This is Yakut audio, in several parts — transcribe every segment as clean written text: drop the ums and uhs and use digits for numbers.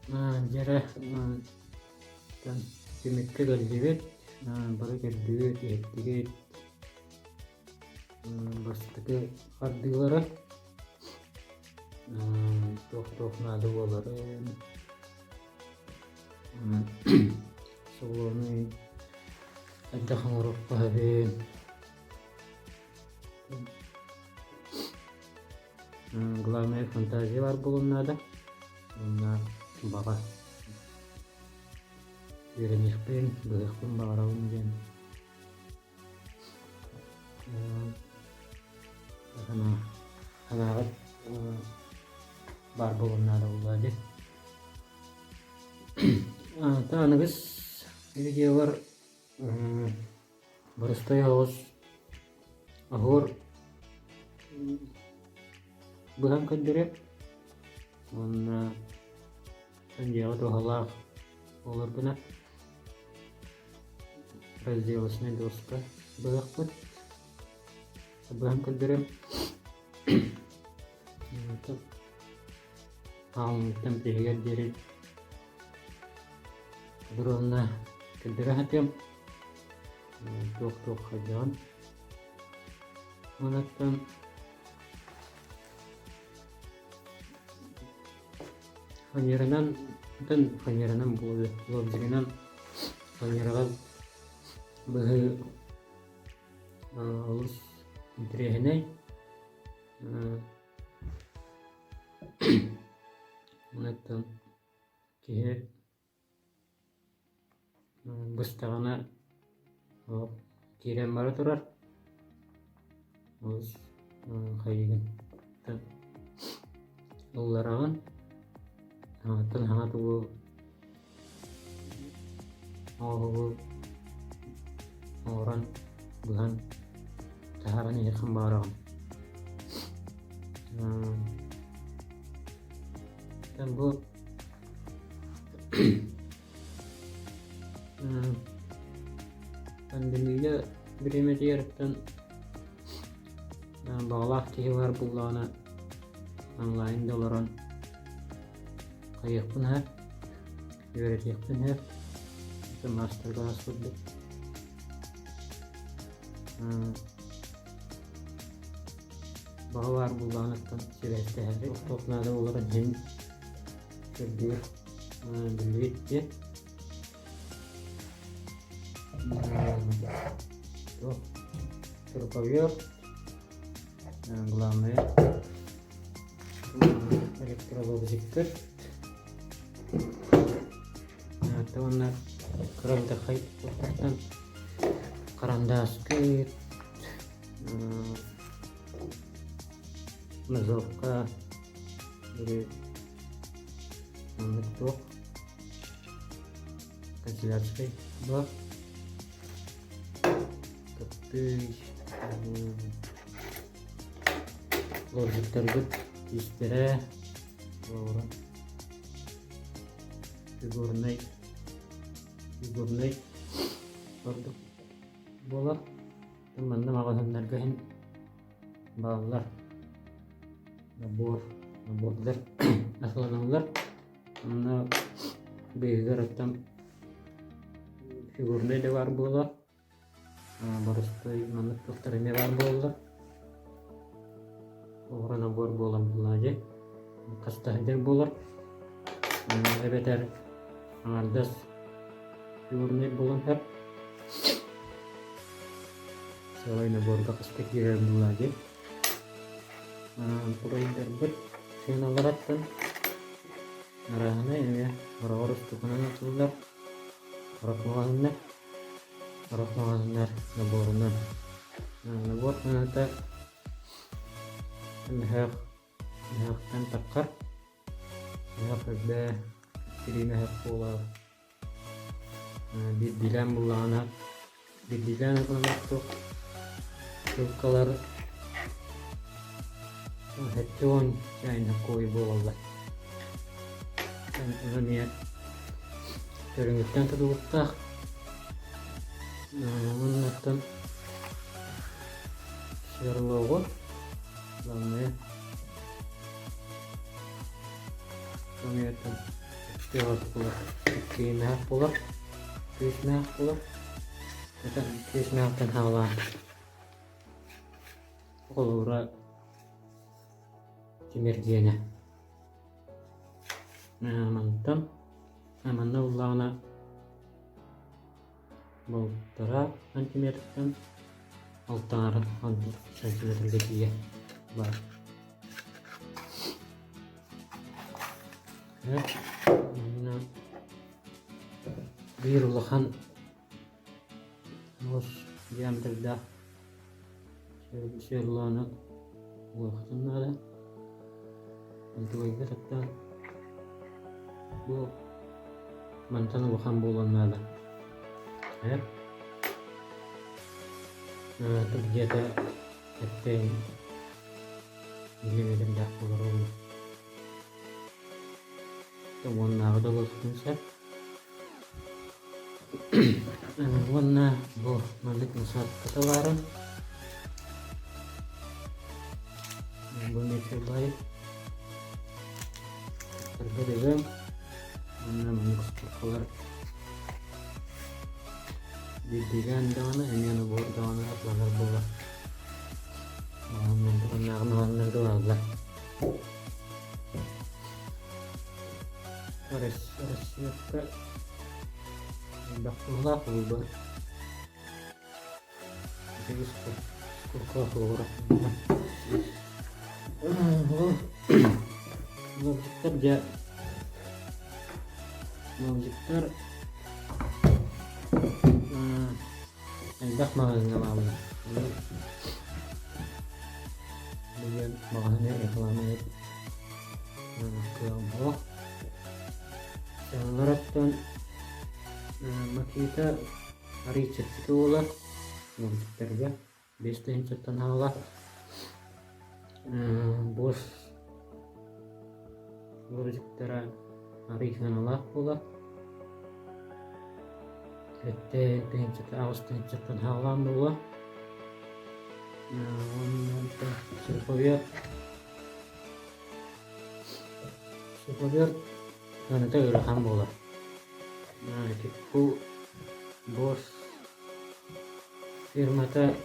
Дьэрэ түмүккэ кэллибит, бары көрдүгүт, иһиттигит. Бастакы хардыылара туох-туох наада буоларын, солуонуй хайдах оҥоруохха сөбүн. Главное фантазия баар буолуон наада уонна баҕа үөрэниэхпин, быһыахпын баҕарабын диэн санаа санааҕыт баар буолуон наада буоллаҕа дии. Аныгыс видеолар Боростой оҕус оһуор быһан көрдөрөр уонна дьиэҕэ туһалаах буолар гына разделочнай доска быһыахпыт. Быһан көрдөрөм. Хаалыҥыттан тиһигэр диэри Подробно көрдөрө сатыам. Туох-туох хайдаҕын. Онуттан фанеранан атын фанеранан буолуо лобзигынан фанераҕа быһыы олус интэриэһинэй. Онуттан киһи быстаҕына киирэн бара турар олус хайыгын ыллараҕын саҥаттан саҥа тугу оҥоһугу оҥорон быһан таһааран иһиэххин баҕараҕын. Бу пандемия бириэмэтигэр баҕалаах киһи баар буоллаҕына онлайн да олорон хайыахпын сөп, үөрэтиэхпин сөп, маастар-кылаас курдук. Баҕа баар буоллаҕына сибээстэһээри туох наада буоларын иһин көрдүүр биллибит диэн. Туох шуруповерт, главное электролобзиктар уонна кыра бытархай туохтартан харандааскыт Мазовка или маннык туох канцелярскай баар кыптый лобзиктарбыт истэрэ фигурнай фигурнай ордук буолар. Манна маҕаһыыннарга иһин бааллар набор набордар атыланаллар. Онно быыһыгар оттон фигурнай да баар буолар, боростуой маннык туохтар эмиэ баар буолаллар. Оҕура набор буолан буоллаҕа дии. Хаста сылдьар буолар. Эбэтэр аҥардас фигурнай буолан сөп. Сыалай наборга хаста киирэр буоллаҕа дии. Курайдарбыт сыаналарыттан арааһынай эмиэ хороҕор устукунан атыллар, сорох маҕаһыыннар, сорох маҕаһыыннар наборунан. Набор сыаната мөһөөх мөһөөхтөн таххар, мөһөөх үрдэ тирии мөһөөх буолар. Биирдиилээн буллаҕына биирдиилээн ылынар туох ссылкалар 70 чайнакой буолаллар. Ону эмиэ көрүҥүттэн тутулуктаах. Оннуттан сверлогу главное комета. Тыаҕа буолар, киимээх буолар, күүсмээх буолар. Күүсмээхтэн хаалаан холобура тимир диэнэ. Мантан манна буллаҕына балтараа сантиметртан алтаара сантиметрга тиийэ баар. Биир улахан муус диаметрдаах сверлону уохтун наада. Онтугайга таптаан бу мантан улахан буолуон наада. Где-то эттэн миллиметрдээх буолар уонна уоннааҕы да буолуохтун сөп. Уонна бу маннык насадката баара. Бу миэхэ Эргэ дөбөҥ уонна маннык скобкалар биирдиилээн даҕаны эмиэ набор даҕаны атланар буолар. Оннааҕы маҕаннарга бааллар. Россияка элбэх туһалаах буолбар. Ыалдьыттар дьэ ыалдьыттар элбэх маҕаһыыҥҥа бааллар. Билигин маҕаһыыны реклама кыаҕым суох. Саҥаларыттан Макита Арыый чэпчэки буолар, муҥутуктарга 5 тыһыынчаттан хаалар. Босс лобзиктара арыый сыаналаах буолар. 7 тыһыынчата 8 тыһыынчаттан хаалаан буолар. Уонна шуруповерт шуруповерт сыаната ыарахан буолар. Бу Босс фирмата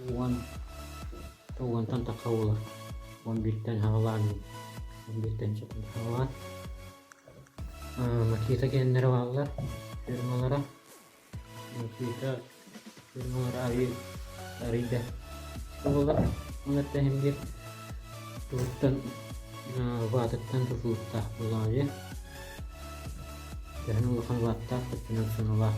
10 уонтан тахса буолар. 11-тэн саҕалаан 11-тэн саҕалаан Макита киэннэрэ бааллар фирмалара. Макита фирмалара арыйда буолар. Ол эрдэһин биир тугуттан ватыттан тутулуктаах буолаҕа дии. Төһөн улахан ваттаах өттүнэн сыаналаах.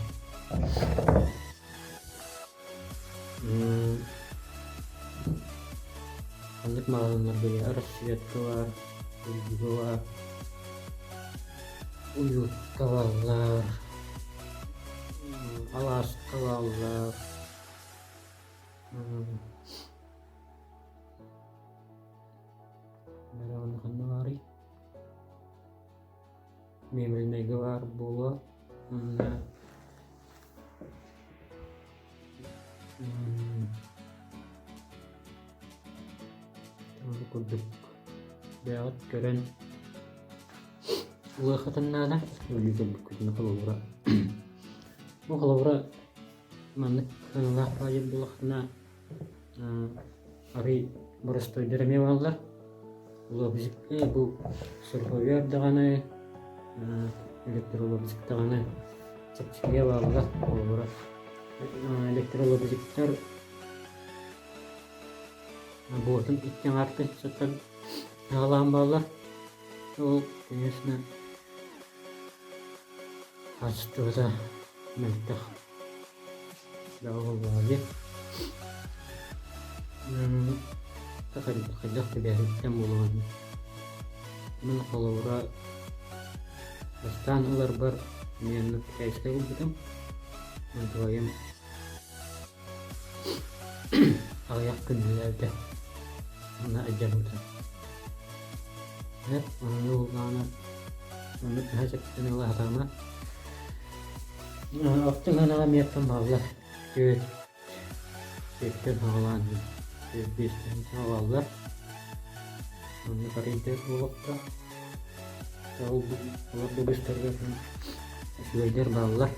Ханнык маҕаһыыннарга Рассветка баар, Уйгуга баар, Уютка бааллар, Алааска бааллар. Ханна баарый? Мебельнайга баар буолуо уонна ол курдук бэйэҕит көрөн ылыаххытын наада. Өлүү көрбүккүтүнэ холобура бу холобура маннык сыаналаах баайы буллаххытына арый боростуойдар эмиэ бааллар. Лобзик бу шуруповерт даҕаны, электролобзик даҕаны чэпчэкигэ бааллар. Холобура, электролобзиктар буотун икки аҥаартан сытан аҕалаан бааллар. Ол, конечно, хаачыстыбата мөлтөх. Хайдах түбэһиттэн буолуон мин холобура бастаан ыларбар эмиэ китайскай ылбытым онтуойум аҕыйах күн үлэлээбитэ уонна алдьаммыта ону ыллаҕына оннук наһаа чэпчэтэн ыла сатаама Орто сыанаҕа миэхэ бааллар түөрт түөртэн саҕалаан 4-5 саҕалаллар. Оннук арыйда буолуохтаах. Ол олор да быстарга үчүгэйдэр бааллар.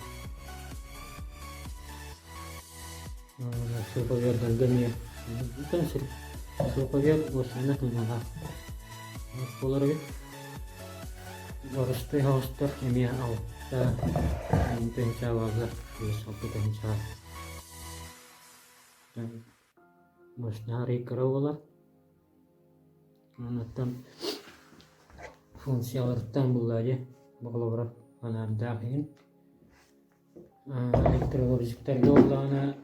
Шуруповердарга эмиэ шуруповер уосана тыыналаах буолар эбит. Боростуой оҕустар эмиэ 6 тыһыынча бааллар, 5-6 тыһыынчаҕа. Мощнаһар кыра буолар. Онуттан функцияларыттан булла дии, холобура анаардаах иһин. Электролобзиктарга буоллаҕына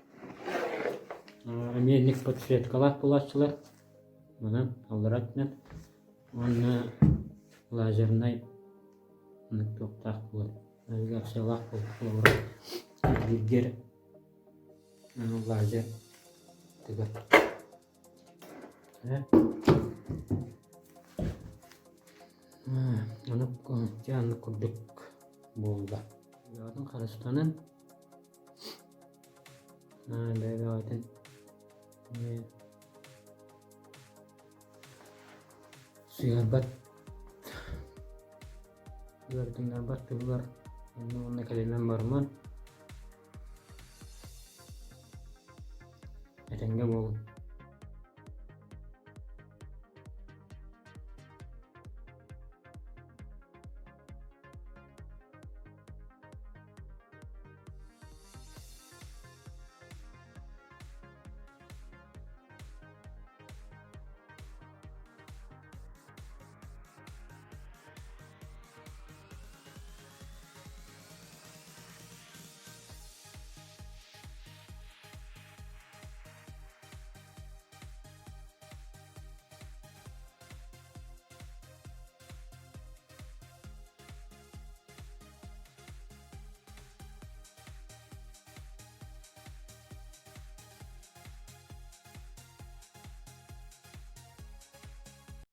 эмиэ инник подсветкалаах буолааччылар. Манан аллара өттүнэн уонна лазернай туохтаах буолар, навигациялаах буолар. Бииргэр лазер тыгар. Ону дьэ оннук курдук буолла. Бэйэҕитин харыстанын, бэйэҕитин сыһыарбат ыарытыннарбат туһугар онно уонна кэлимэн барыман этэҥҥэ буолун.